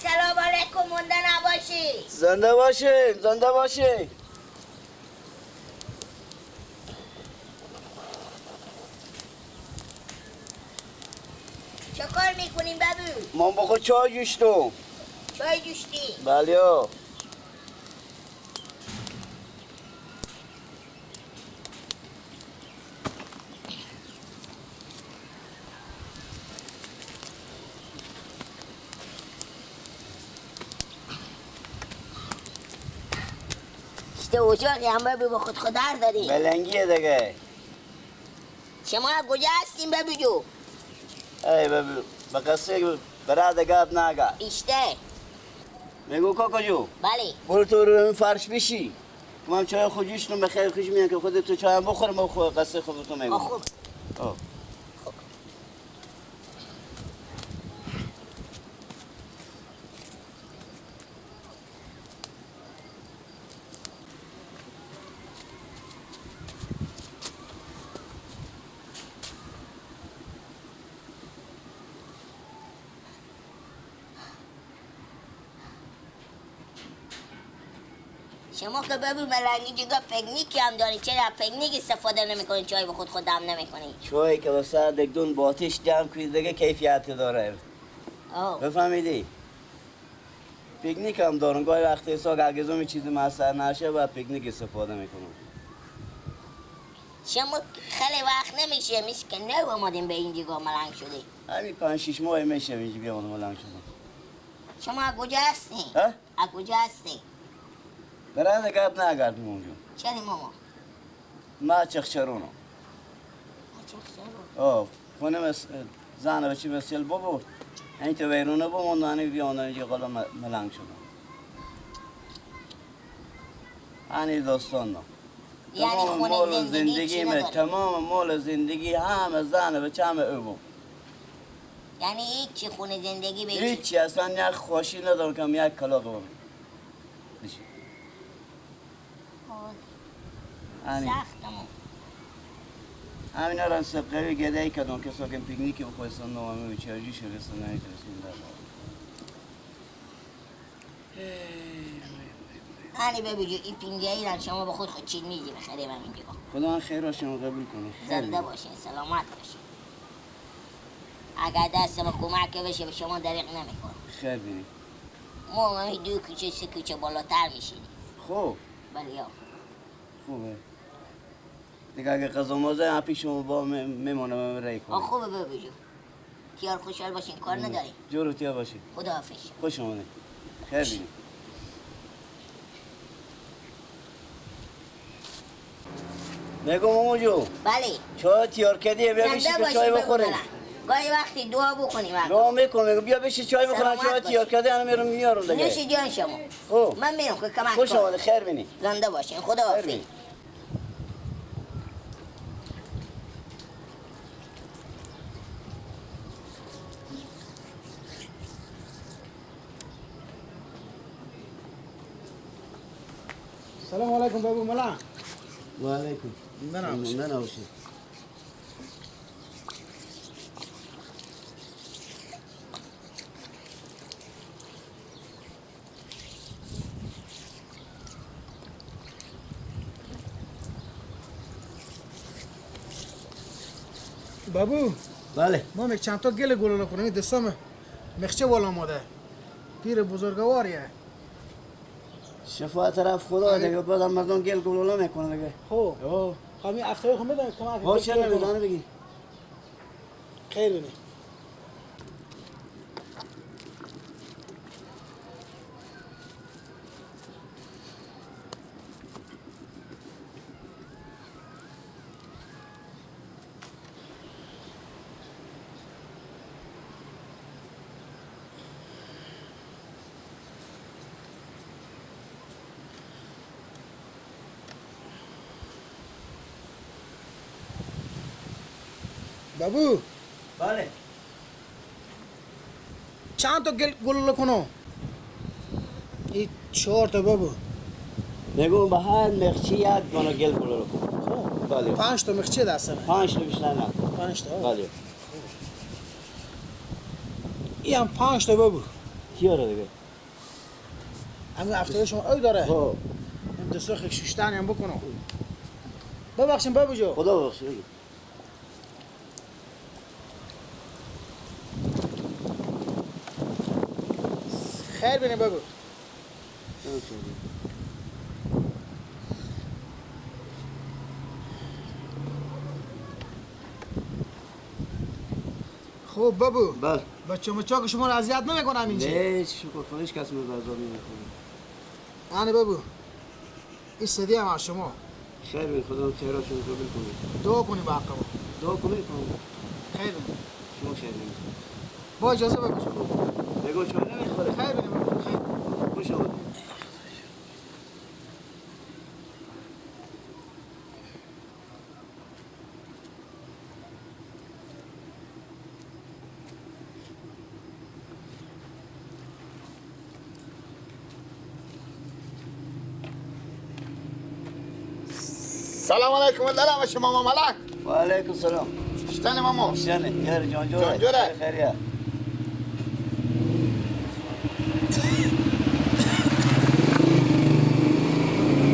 سلام علیکم، مونده نباشی. زنده باشی، زنده باشی. چه کار میکنیم بابو؟ من بخور چای جوشتم. چای جوشتی؟ بله. اجاقی هم ببی با خود خودر داری. بلنگیه دیگه. شما کجا هستیم ببی جو؟ ای ببی به قصه برای گپ نگه. ایشته. میگو کاکا جو. بله. برو تو رو فرش بشی. من چای خودیشتون به خیر خوش میان که خودت تو چای هم بخورم و قصه خودتو میگم. خوب. آه. شما که ببین ملنگی جگه پکنیکی هم داری، چرا پکنیک استفاده نمی‌کنی؟ چای به خود خود دم نمی‌کنی؟ چای که واسه دگدون با آتش دم کنی دیگه کیفیت داره. بفهمیدی؟ پکنیک هم دارم، گاهی وقتی حساب اگه چیزی مسخره نشه و پکنیک استفاده میکنم. شما خیلی وقت نمیشه، میشه که نو اومدیم به این جگه ملنگ شدی. همین 5-6 ماه میشه اینجا بیام ملنگ شدم. شما از کجا هستی؟ از کجا هستی؟ برای گپ نگردم اونجا. چرا ماما؟ ما چخچرونم. چخچرون؟ آه، خونه زن بچه بسیل بابا. این تو بیرونه بموندن بیاندن اینجا قالا ملنگ شدم. همین داستان دارم. یعنی خونه زندگی چی تمام مال زندگی همه زن بچه همه او بود. یعنی هیچی خونه زندگی به هیچی اصلا یک خوشی ندارم که یک کلاغ بابا. سختمون همینا را سبقه گده کردم که ساکن پیکنیکی بخواستن نامه به چرجی شرستن نمیترسیم در بابا. هنی ببینید این پینگه را شما به خود خود چین میزی بخریم همینجا. خدا من خیر شما قبول کنه. زنده باشین، سلامت باشین. اگر دست ما کمک بشه به شما دریغ نمیکنم. خیر بینی. ما همین 2 کوچه 3 کوچه بالاتر میشینیم. خوب. بله یا. خوبه. دیگه اگه غذا مازه هم پیش شما با میمونم رای کنم. خوبه ببینید. تیار خوشحال باشین، کار نداریم. جور تیار باشین. خداحافظ. خوش اومدین. خیر بینی. نگو ماما جو. بله. چای تیار کردی بیا بشی که چای بخوریم. گاهی وقتی دعا بکنیم. دعا میکنم بیا بشی چای بخوریم. چای تیار کردی الان میرم میارم دیگه. نوش جان شما. خوب. من میرم که کمک. خوش اومدی، خیر بینی. زنده باشین، خداحافظ. سلام علیکم بابو ملان. و علیکم. زنده نباشی. بابو. بله. ما میک چند تا گل گلوله کنیم دستم مخچه بالا آماده. پیر بزرگواریه. شفا طرف خدا دیگه بعد مردم گل گلوله میکنه دیگه. خب. خب این افتای خو میدم کمک. ها چه نمیدانه بگی. خیر بینی. بابو. بله. چند تا گل کنم؟ این 4 تا بابو. میگم به هر مخچی یک دانه گل گل کن. بله. 5 تا مخچی دستمه. 5 تا بیشتر نه. 5 تا. بله. این هم 5 تا بابو. کی دیگه؟ همین هفته شما او داره. خب. این دستا خیلی ششتن هم بکنم. ببخشیم بابو جو. خدا ببخشید. خیر بینه بگو. خب بابو. بله. بچه مچا که شما رو اذیت نمیکنم اینجا. نه شکر خدا هیچ کس من عذاب نمیکنه. آنه بابو. این سدی هم از شما. خیر بین خدا تهراشون قبول کنه. دعا کنیم با حق ما. دعا کنیم. خیر بینه. شما خیر بینه. با اجازه بگو. بگو چای نمیخوره. خیر بینه بگو. خیر. خوش آمدید. سلام علیکم دلم شما ماما ملک. و علیکم سلام. شتن ماما. شتن یار جان جوره. جان جوره. خیریه.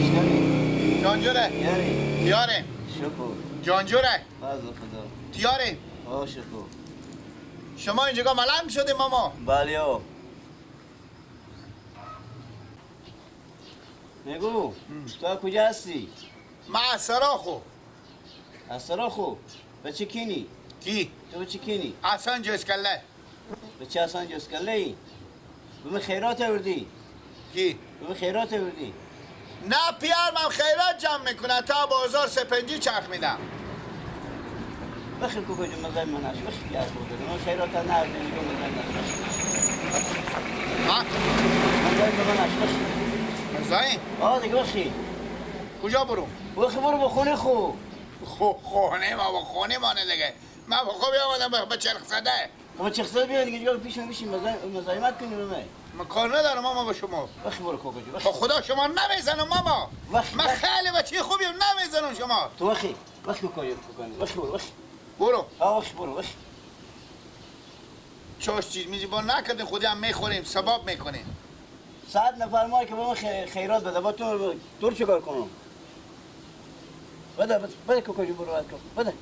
شتن. جان جوره. یاری. تیاره. شکر. جان جوره. فضل خدا. تیاره. آه شکر. شما اینجا ملم شده ماما؟ بله او. نگو تو کجا هستی؟ من از سراخو. از سراخو؟ به چه کینی؟ کی؟ تو به چه کینی؟ احسان جسکله. به چه احسان جسکله ای؟ به من خیرات آوردی؟ کی؟ به من خیرات آوردی؟ نه پیار من خیرات جمع میکنه تا بازار سپنجی چرخ میدم. بخیر کوکو جون مزای من نش بخیر یار بوده من خیرات نه آوردی میگم مزای من نش. ها؟ مزای من نش بخیر. مزای؟ آه دیگه بخیر. کجا برو؟ بخیر برو به خونه خو. خونه ما با خونه مانه دیگه. من با خو بیامدم به چرخ زده. خب چرخ زده بیا دیگه جا پیش من بشین مزاحمت کنی به من. من کار ندارم ماما با شما. بخیر برو کوکو جون. با خدا شما نمیزنم ماما. من خیلی بچه خوبیم نمیزنم شما. تو بخیر بخیر کوکو جون بخیر برو بخیر. برو. آه بخیر برو بخیر. چاش چیز میزی با نکردیم خودی هم میخوریم ثواب میکنیم. 100 نفر ما که به من خیرات بده با تو چیکار کنم؟ بده بده کوکو جون برو بده.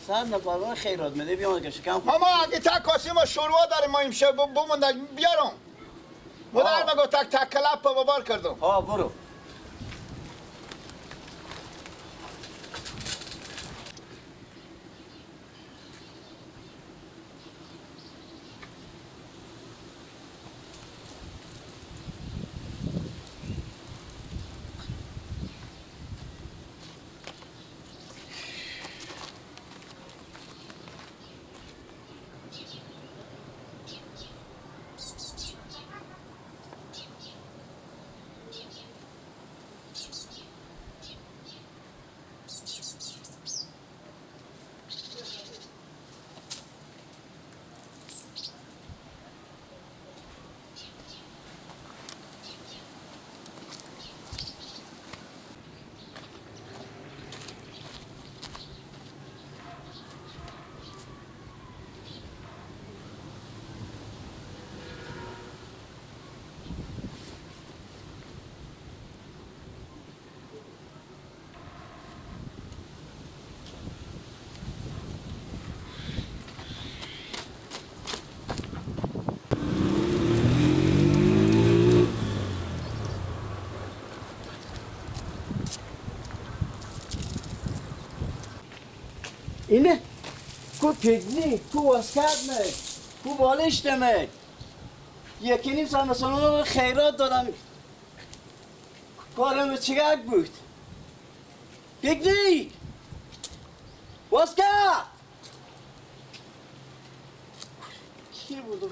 100 نفر ما خیرات میده بیام که شکم. ماما اگه تک کاسه ما شوروا داریم ما امشب بمونده بیارم. مادر مگو تک تک کلپ با بار کردم. ها برو. اینه کو پیکنیک کو واسکت می کو بالشت می یکی نیم سال مثلا خیرات دادم کارم چیگک بود پیکنیک واسکت کی بود؟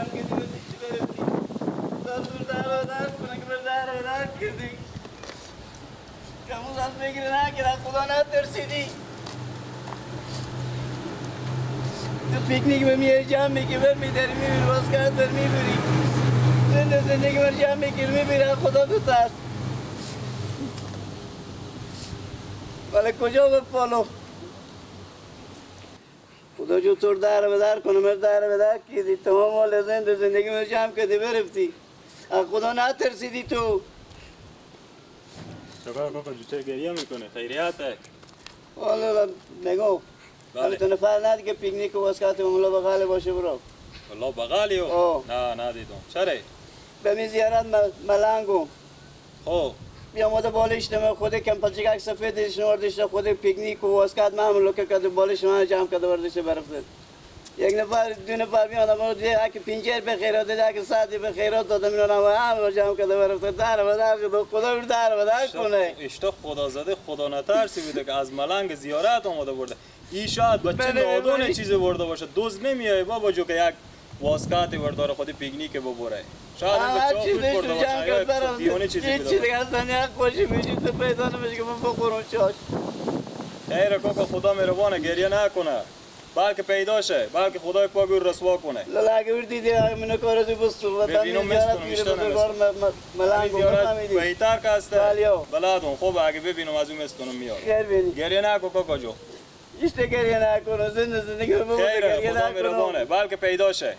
جمع کردی بسی چی برفتی؟ دستور در و در کنه که بر در و در کردی. کمون از بگیره نکرد خدا نترسیدی. تو پیکنیک به میاری جمع میگی بر میداری میبری باز کرد بر میبری. زنده زندگی بر جمع میگیری میبری خدا بترس. ولی کجا به پالو؟ خدا جو تو در به در کنه مر در به در کردی تمام مال زنده زندگی مر جمع کردی برفتی. از خدا نترسیدی تو. چکار کاکا جو چرا گریه میکنه؟ خیریته. والا نگو. بله. تو نفر ندی که پیکنیک و واسکت مولا بغل باشه برو. والله بغلیو؟ نه ندیدم. چرا؟ به می زیارت ملنگو. خب. بیامده بالش نمه خود کمپلچک سفیدش نوردش خود پیکنیک و واسکت من لوکه کد بالش من جمع کد وردش برفت. یک نفر دو نفر میادم رو دیگه که پینجر به خیرات دیگه که ساعتی به خیرات دادم اینا هم جمع کد برفت در و در شد خدا در و در کنه. اشتا خدا زده خدا نترسی بوده که از ملنگ زیارت آمده برده. ای شاید بچه نادون چیزی برده باشه. دزد نمیای بابا جو که یک واسکت برداره خود پیکنیک ببره. شاید این بچه برده باشه. دیوانه چیزی بوده. چیزی دیگه اصلا یک خوشی میشه تو پیدا نمیشه که من بخورم چاش. خیر کاکا خدا مهربانه گریه نکنه. بلکه پیدا شه، بلکه خدای پاک او رسوا کنه. لالا اگه ور دیدی منو کار تو بستو ببینم مستونم میشتم ملنگ بهتر که هسته. بلادون خوب اگه ببینم از اون مستونم میاد. خیر بینی. گریه نکن کاکا جو. هیچ گریه نکن زنده زندگی بابا گریه نکن. خدا مهربانه بلکه پیدا شه.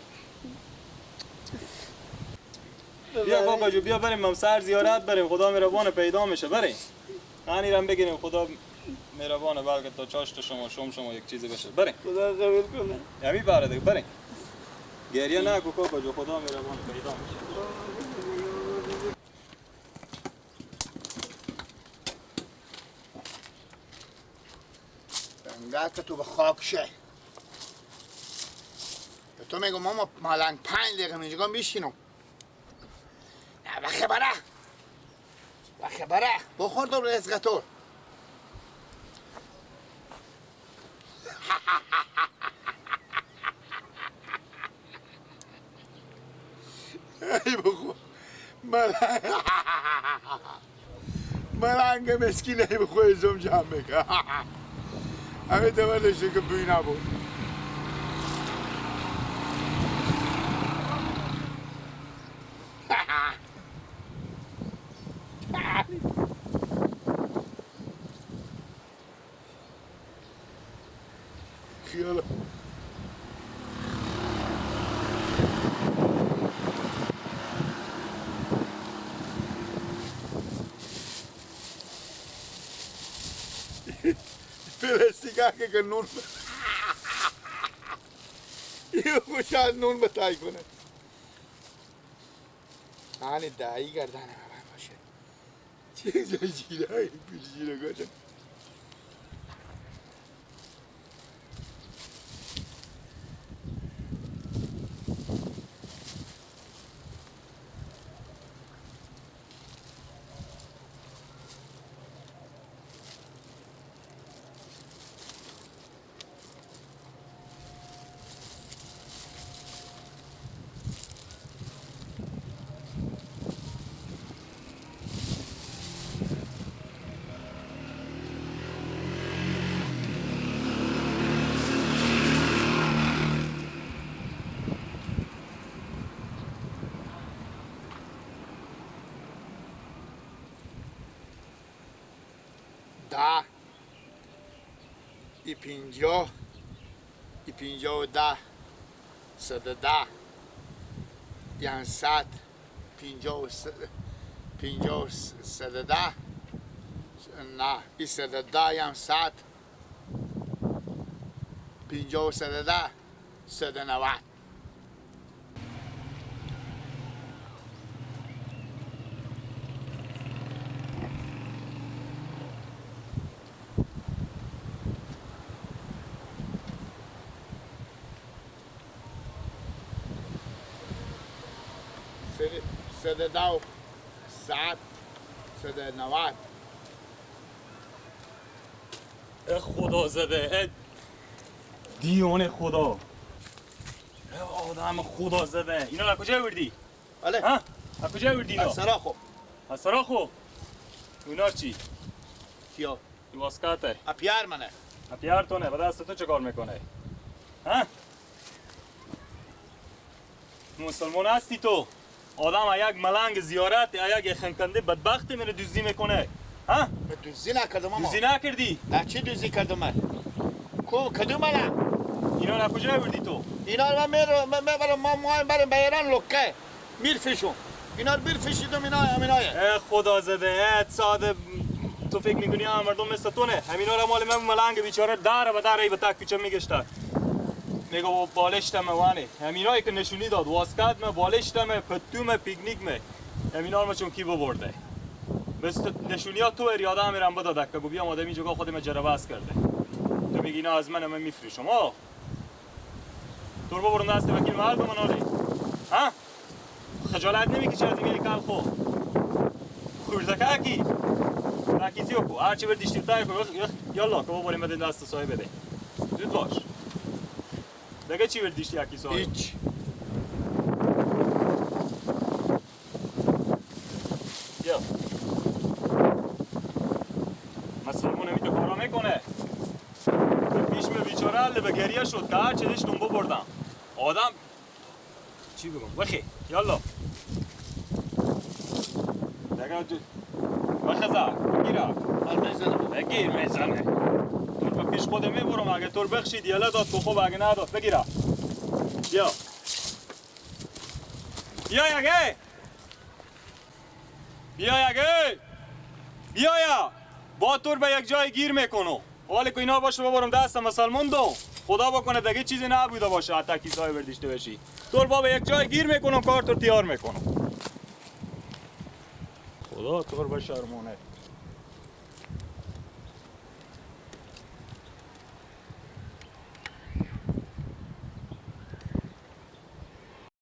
بیا کاکا جو بیا بریم سر زیارت بریم خدا مهربانه پیدا میشه بریم. هنیرم بگیریم خدا مهربانه بلکه تا چاشت شما شم شما یک چیزی بشه بریم. خدا قبول کنه. یعنی بره دیگه بریم. گریه نکن کاکا جو خدا مهربانه پیدا میشه. انگار که تو به خاک شه. به تو میگم ماما مالنگ 5 دقیقه اینجا میشینم. نه وخه بره. وخه بره. بخور تو رزق تو. ای بخور ملنگ ملنگ مسکین ای بخور ازم جمع میکن. همه تمرده که بوی نبود. خیال پلاستیک که نون یه خوشحال نون بتای کنه. آنی دایی گردن من باشه. چه زنجیرهایی پیشگیره کنه. ده ای 50 ای 50 و 10 110 یعنی 100 50 و 50 و 110 نه ای 110 یعنی 100 50 و 110 190. 110 ساعت 190. خدا زده دیوانه خدا. آدم خدا زده اینا از کجا بردی؟ بله ها؟ از کجا بردی اینا؟ از سراخو. از سراخو؟ اینا چی؟ کیا؟ این واسکاته. اپیار منه. اپیار تو نه، به دست تو چه کار میکنه؟ ها؟ مسلمان هستی تو؟ آدم یک ملنگ زیارت یک خنکنده بدبختی منو دزدی میکنه. ها؟ من دزدی نکردم ماما. دزدی نکردی؟ نه چی دزدی کردم من؟ کو کدوم ملنگ؟ اینا رو کجا بردی تو؟ اینا رو من میبرم ما میبرم به ایران لکه میرفشم. اینا رو بیرفشیدم اینا همینایه. ای خدا زده ای ساده تو فکر میکنی هم مردم مثل تو نه. همینا رو مال من ملنگ بیچاره در به در ای به تک کوچه میگشته. میگه بالشتم وانه. همینایی که نشونی داد واسکت me بالشتم پتوم پیکنیک me همینا رو چون کی ببرده. بس نشونی ها تو اریاده میرم بداده که گو بیام آدم اینجا خودم جرباز کرده. تو میگی اینا از من میفروشم. آه تو رو ببرم دست وکیل محل به من آلی. ها؟ خجالت نمیکشی از این کل خو خوردکه کی؟ رکیزی کو هرچی بر دیشتی تای کو یالا که ببریم بده دست صاحب بده. زود باش. دیگه چی بر دیشتی یکی صاحب؟ هیچ. یا مسلمون همی تو کارا میکنه. پیش می بیچاره عله به گریه شد که هرچی داشتم ببردم. آدم چی بگم؟ بخی یالا دیگه بخزا بگیرم بگیر میزنه تو به پیش خودم میبرم اگه تو بخشید یالا داد تو خوب اگه نداد بگیرم. بیا بیا یگه بیا یگه بیا یا با تو به یک جای گیر میکنم. حالا که اینا باشه ببرم دست مسلمان دو خدا بکنه دیگه چیزی نبوده باشه حتی کیسای برداشته بشی. تو با به یک جای گیر میکنم کار تو تیار میکنم. خدا تو رو بشرمونه.